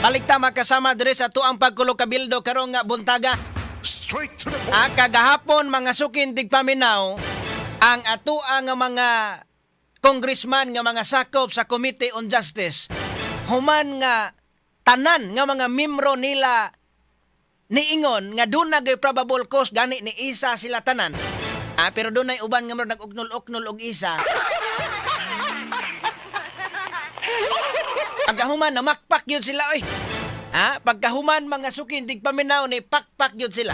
Balik ta, makasama, diri sa atuang pagkulo kabildo karong nga buntaga. Straight to the point. Ah, kagahapon, mga suking tigpaminaw, ang atua nga mga congressman nga mga sakop sa Committee on Justice, human nga tanan nga mga membro nila niingon nga doon na probable cause, gani ni isa sila tanan. Ah, pero doon ay uban nga murag nag-uknol-uknol og isa. Pagkahuman, namakpak yun sila oy. Ha? Pagkahuman, mga sukin tigpaminaw, ni pakpak yun sila.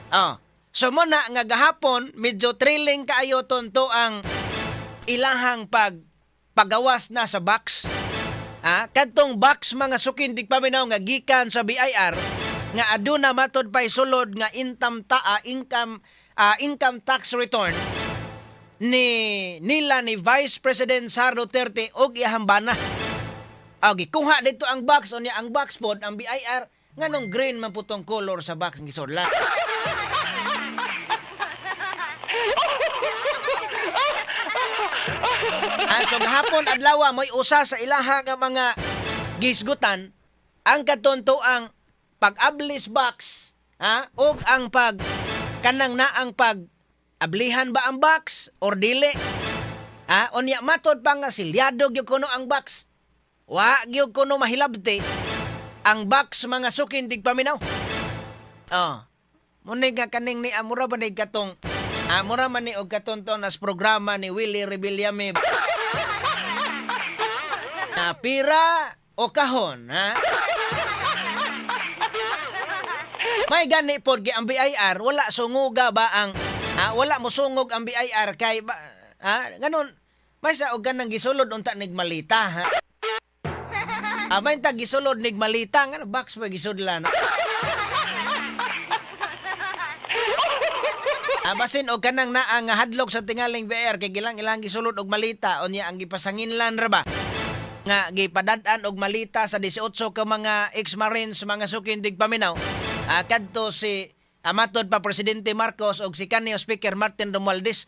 Oh. So mo na nga gahapon medyo thrilling kaayo tonto ang ilahang pagawas na sa box. Ha? Kadtong box, mga sukin tigpaminaw, nga gikan sa BIR nga aduna matod pay sulod nga income tax return ni nila ni Vice President Sara Duterte og iyahang bana. Ah, gikuha dito ang box, unya ang box pod ang BIR, nganong green man putong color sa box ng gisudla? Ah, so gahapon adlaw mo'y usa sa ilaha nga mga gisgutan ang katonto ang pag-ablis box, ha, ug ang pag kanang naang pag ablihan ba ang box or dili, ha. Unya matod pa nga silyado gyud kuno ang box, wa gyud kuno mahilabti ang box, mga sukin tigpaminaw. Oh, muna nga kaning ni amura ba ni katong mura man ni og katonton as programa ni Willie Revillame na pira o kahon, ha. May gani pod kay ang BIR wala sunguga ba ang wala mo sungog ang BIR kay ba, ha, ganon may sa og ganang gisulod unta nig malita, ha. Ah, may ta gisulod nig malita nga box pa gisudlan. Ah, basin og kanang naa nga hadlok sa tingaling BIR kay gilang ilang gisulod og malita, unya ang gipasanginlan ra ba nga gipadad-an og malita sa 18 ka mga ex-marines, mga sukin tigpaminaw. Ah, kadto si matod pa Presidente Marcos og si kanyo Speaker Martin Romualdez.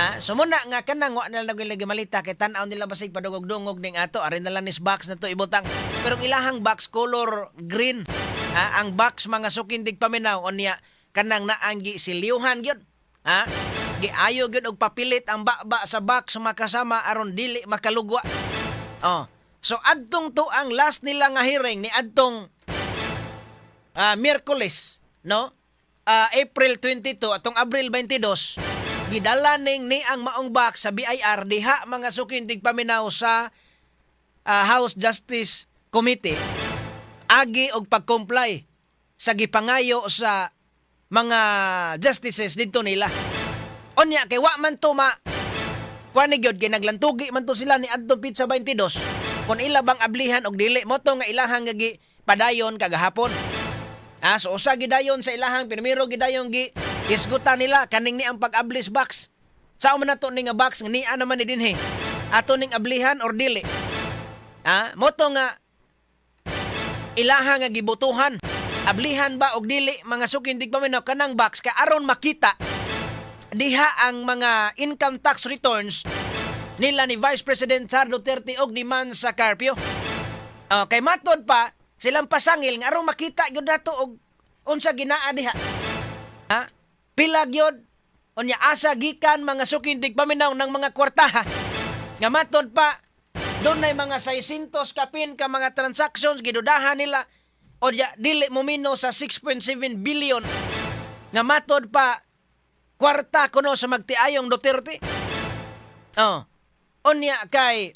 Ah, so muna nga kanang wa na lang lagi malita kay tan-aw nila basig padungog-dungog ning ato ari na lang nis box na to ibutang. Pero ang ilahang box color green. Ah, ang box, mga sukin tigpaminaw, unya kanang naang gisiliuhan gyud. Ha? Giayo gyud og papilit ang baba sa box, makasama, aron dili makalugwa. Oh. So adtong to ang last nila nga hearing ni adtong Miyerkules, no? Ah, April 22 atong Abril 22, gidala ning ni ang maong box sa BIR diha, mga sukin tigpaminaw, sa House Justice Committee agi og pag-comply sa gipangayo sa mga justices didto nila. Unya kay wa man to ma kuan ni gyud kay naglantugi man to sila ni adtong pitsa 22 kung ila bang ablihan og dili mo to nga ilahang nga gi padayon kagahapon. Ah, so usa gidayon sa ilahang primero gidayon gi isgutan nila kaning ni ang pag-ablis box. Sao man nato ni nga box nga niya naman ni dinhi? Ato ning ablihan or dili? Ah, mo to nga ilaha nga gibutuhan. Ablihan ba og dili, mga sukin tigpaminaw, kanang box kay aron makita diha ang mga income tax returns nila ni Vice President Sara Duterte og ni Mansa Carpio. Oh, kay matod pa silang pasangil nga aron makita gyud nato og unsa ginaa diha. Ha? Pila gyud unya asa gikan, mga sukin tigpaminaw, ng mga kwartaha. Nga matod pa doon mga 600 kapin ka mga transactions gidudahan nila o ya, dili mo mino sa 6.7 billion nga matod pa kwarta kuno sa magtiayong Duterte. Oh. Unya kay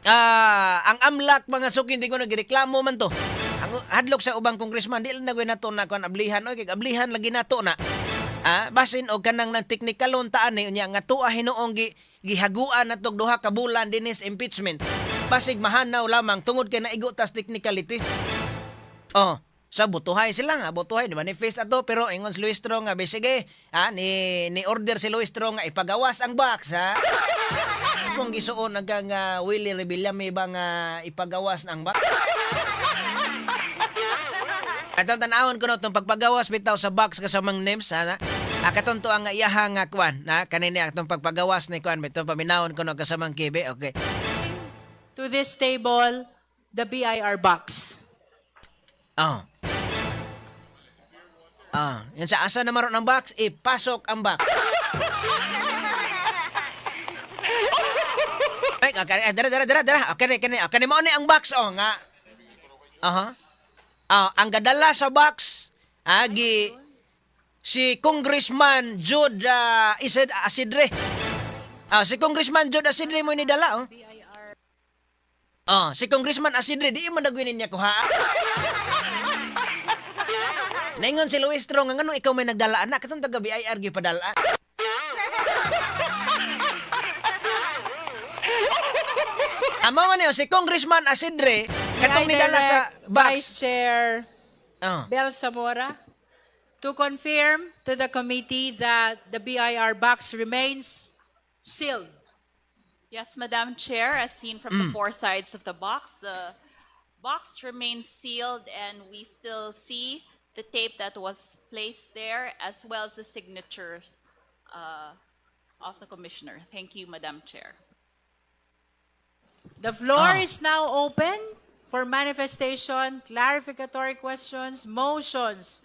ang AMLC, mga sukin di ko nagreklamo man to. Ang hadlok sa ubang congressman, di lang nato na kuan ablihan oy, kay ablihan lagi nato na. Ah, basin og kanang nang teknikalon taan ni unya nga tuwa hinuong gi gihaguan natog 2 ka bulan dinis impeachment. Basig mahanaw lamang tungod kay naigo tas technicality. Oh, sa butuhay sila nga, butuhay ni manifest ato, pero ingon si Luistro nga sige, ha, ni ni order si Luistro nga ipagawas ang box, ha. Kung gisuon hanggang Willie Revillame ba nga ipagawas ang box? Atong tan-awon ko no itong pagpagawas bitaw sa box kasamang names, ha. Ah, katon to ang iyaha nga kwan na kanini atong pagpagawas ni kwan bitaw, paminawon ko no kasamang kibe. Okay. To this table the BIR box. Ah. Ah, yan sa asa na maron ang box, ipasok ang box. Ay, okay, eh, dara, dara, dara, dara. Okay, kani, okay, mao ni ang box oh nga. Aha. Ah, ang gadala sa box agi si Congressman Jude Isid Asidre. Ah, si Congressman Jude Asidre mo ni dala oh. Oh, si Congressman Asidre di mo nagwinin niya kuha. Naingon si Luistro nga nganong ikaw may nagdala anak katong taga BIR gi padala. Amo man niyo si Congressman Asidre katong May I nidala sa direct box. Vice Chair Oh. Bel Zamora to confirm to the committee that the BIR box remains sealed. Yes, Madam Chair, as seen from the four sides of the box remains sealed and we still see the tape that was placed there as well as the signature of the commissioner. Thank you, Madam Chair. The floor Ah. is now open for manifestation, clarificatory questions, motions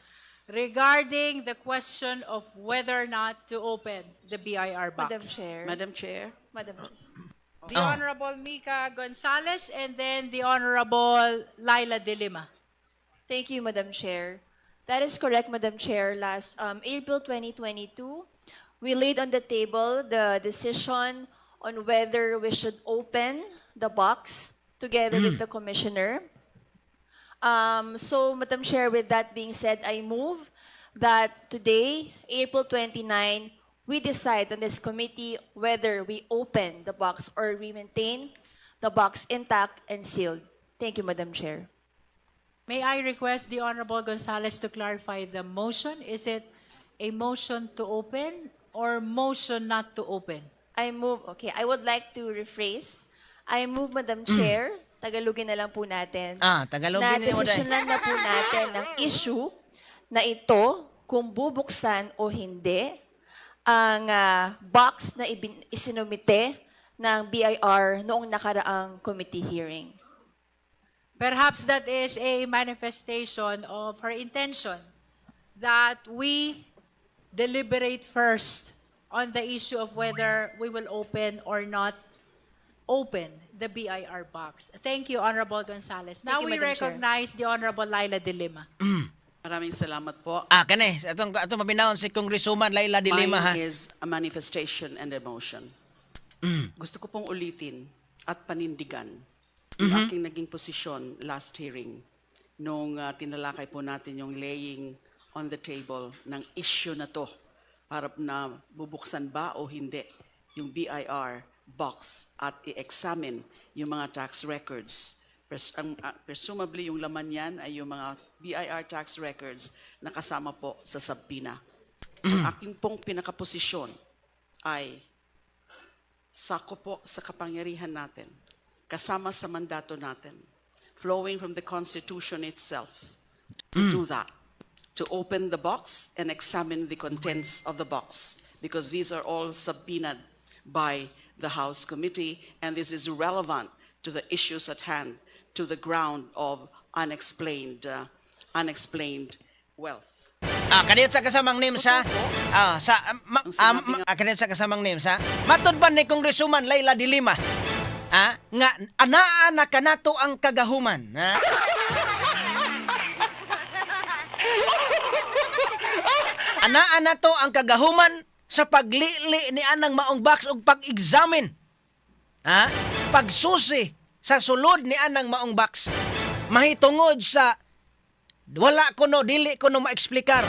regarding the question of whether or not to open the BIR box. Madam Chair. Madam Chair. Madam Chair. The Honorable Mika Gonzalez and then the Honorable Laila De Lima. Thank you, Madam Chair. That is correct, Madam Chair. Last April 2022, we laid on the table the decision on whether we should open the box together with the commissioner. So, Madam Chair, with that being said, I move that today, April 29, we decide on this committee whether we open the box or we maintain the box intact and sealed. Thank you, Madam Chair. May I request the Honorable Gonzalez to clarify the motion? Is it a motion to open or motion not to open? I move, okay, I would like to rephrase. I move, Madam Chair, Tagalogin na lang po natin. Ah, Tagalogin na ni mo, Day. desisyonan na po natin ang issue na ito kung bubuksan o hindi ang box na isinumite ng BIR noong nakaraang committee hearing. Perhaps that is a manifestation of her intention that we deliberate first on the issue of whether we will open or not open the BIR box. Thank you, Honorable Gonzalez. Now Thank you, we Madam Chair. recognize the Honorable Laila De Lima. Maraming salamat po. Ah, kani, atong paminawon si Congresswoman Laila De Lima ha. Mine is a manifestation and emotion. Gusto ko pong ulitin at panindigan yung aking naging posisyon last hearing nung tinalakay po natin yung laying on the table ng issue na to para na bubuksan ba o hindi yung BIR box at i-examine yung mga tax records. Presumably yung laman yan ay yung mga BIR tax records na kasama po sa subpoena. Ang aking pong pinakaposisyon ay sako po sa kapangyarihan natin, kasama sa mandato natin, flowing from the Constitution itself, to do that, to open the box and examine the contents of the box, because these are all subpoenaed by the House Committee, and this is relevant to the issues at hand, to the ground of unexplained wealth. Ah, kaniyot sa kasamang names ha. Ah, sa ma, Ang ah, sinabi kaniyot sa kasamang names ha. Matud ba ni Congresswoman Laila de Lima? Ah, nga anaa na kanato ang kagahuman, ha? Anaa na to ang kagahuman sa paglili ni anang maong box ug pag-examine. Ha? Pagsusi sa sulod ni anang maong box. Mahitungod sa wala kuno dili kuno maeksplikar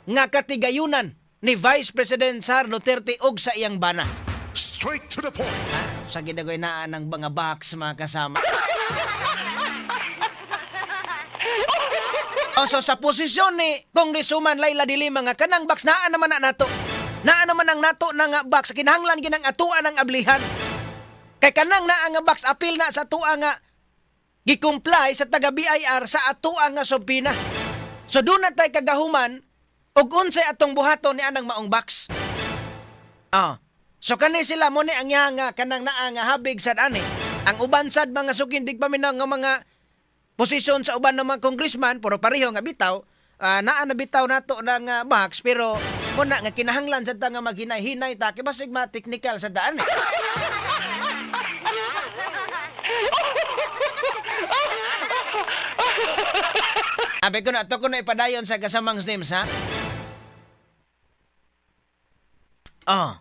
nga katigayunan ni Vice President Sara Duterte og sa iyang bana. Straight to the point. Ha? Sa gidagoy naa ng mga box, mga kasama. O so sa posisyon ni Congresswoman Laila de Lima nga kanang box naa naman na nato. Naa naman ang nato na nga box, kinahanglan ginang atoa ng ablihan. Kay kanang naa nga box apil na sa atoa nga gi-comply sa taga BIR sa atoa nga subpoena. So doon na tay kagahuman ug unsay atong buhaton ni anang maong box. Ah. So kani sila mo ni ang iya nga kanang naa nga habig sad ani. Ang uban sad mga sukindig paminaw nga mga Posisyon sa uban ng mga congressman pero pareho nga bitaw, naa na bitaw nato ng box, pero muna nga kinahanglan sa ta nga maghinay-hinay ta kay basig ma-technical sa daan eh. Abi ko na, ito ko na ipadayon sa kasamang names, ha? Oh.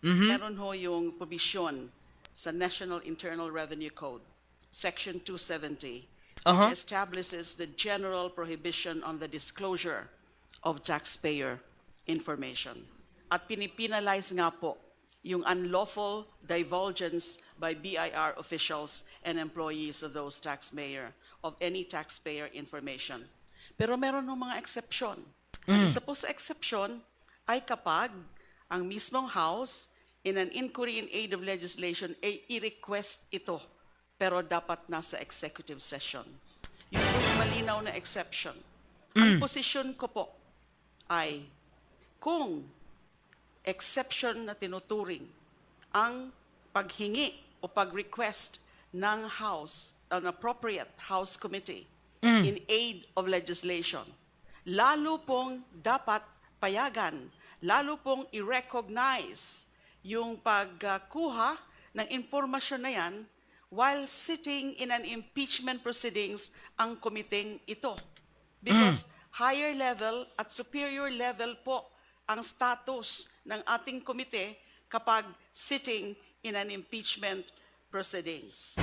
Meron ho yung provision sa National Internal Revenue Code, Section 270, which establishes the general prohibition on the disclosure of taxpayer information. At pinipinalize nga po yung unlawful divulgence by BIR officials and employees of those taxpayer, of any taxpayer information. Pero meron ho mga exception. Ang isa po sa exception ay kapag ang mismong House in an inquiry in aid of legislation ay i-request ito, pero dapat nasa executive session. Yun po yung malinaw na exception. Ang posisyon ko po ay kung exception na tinuturing ang paghingi o pag-request ng House, an appropriate House committee in aid of legislation, lalo pong dapat payagan, lalo pong i-recognize yung pagkuha ng impormasyon na yan while sitting in an impeachment proceedings ang komiteng ito. Because higher level at superior level po ang status ng ating komite kapag sitting in an impeachment proceedings.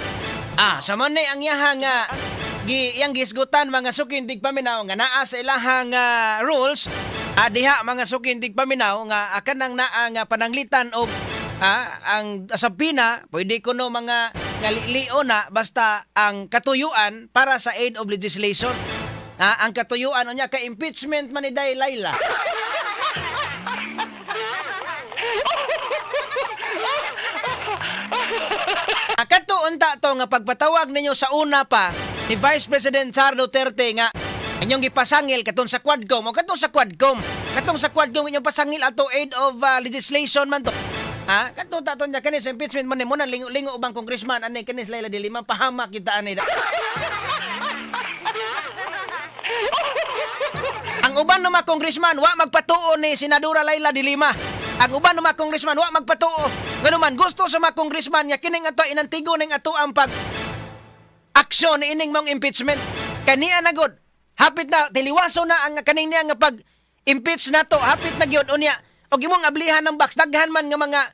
Ah, sa mo ni ang iyahang gi iyang gisgutan, mga sukin tigpaminaw, nga naa sa ilahang rules, diha, mga sukin tigpaminaw, nga kanang naa nga pananglitan og ang sa pina pwede kuno mga ngalilio na basta ang katuyuan para sa aid of legislation. Ang katuyuan unya kay impeachment man ni Day Laila. Kato unta to nga pagpatawag ninyo sa una pa ni Vice President Sara Duterte nga inyong gipasangil katong sa Quadcom o katong sa Quadcom inyong pasangil ato, aid of legislation man to. Ha, kato ta to niya kani sa impeachment man mo na lingo-lingo ubang congressman ani kani sa Laila de Lima, pahamak kita ani da. Ang uban ng mga congressman wa magpatuo ni Senadora Laila de Lima. Ang uban ng mga congressman wa magpatuo. Nganuman gusto sa mga congressman nga kining ato inantigo ning ato ang pag aksyon ni ining mong impeachment. Kaniya na gud. Hapit na tiliwaso na ang kaning niya nga pag impeach nato, hapit na gyud unya. Og imong ablihan ng box, daghan man nga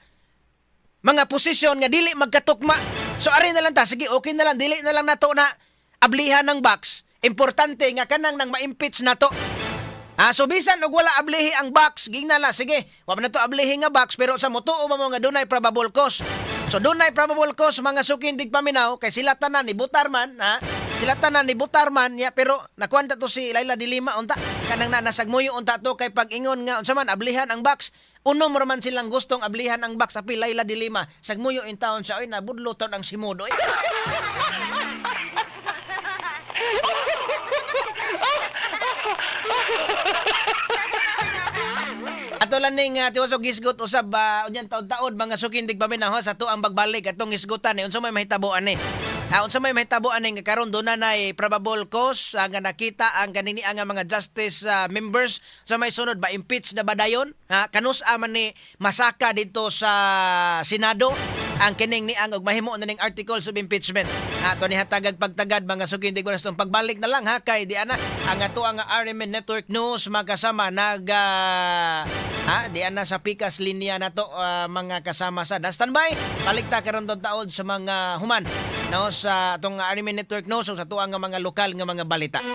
mga posisyon nga dili magkatukma. So ari na lang ta, sige, okay na lang, dili na lang nato na ablihan ng box. Importante nga kanang nang ma-impeach nato. So bisan og wala ablihi ang box, gingna la, sige, wa man nato ablihi nga box, pero sa motuo ba mo nga dunay probable cause. So dunay probable cause, mga sukin tigpaminaw, kay sila tanan ni butar man, ha? Sila tanan ni butar man ya, pero nakuan to si Laila de Lima unta kanang na nasagmuyo unta to kay pag-ingon nga unsa man ablihan ang box. Unom ra man silang gustong ablihan ang box, api Laila de Lima sagmuyo in town siya, oy, nabudlo taon ang simudo eh. Ato lang ning tiwas og gisgot usab unyan taod-taod, mga sukin tigpaminaw, ha, sa ato ang bagbalik atong hisgutan eh unsa may mahitabo ani. Ha, unsa may mahitabo ani nga karon doon na nay probable cause nga nakita ang kanini ang mga justice members sa may sunod ba, impeach na ba dayon? Ha, kanus man ni masaka dito sa Senado ang kining ni ang og mahimo na ning articles of impeachment. Ha, to ni hatagag pagtagad, mga sukin tigpaminaw, pagbalik na lang, ha, kay di ana ang ato ang RMN Network News magkasama nag ha, di ana sa pikas linya nato, mga kasama sa da standby. Balik ta karon taod sa mga human no sa atong RMN Network News o sa tuang nga mga lokal nga mga balita.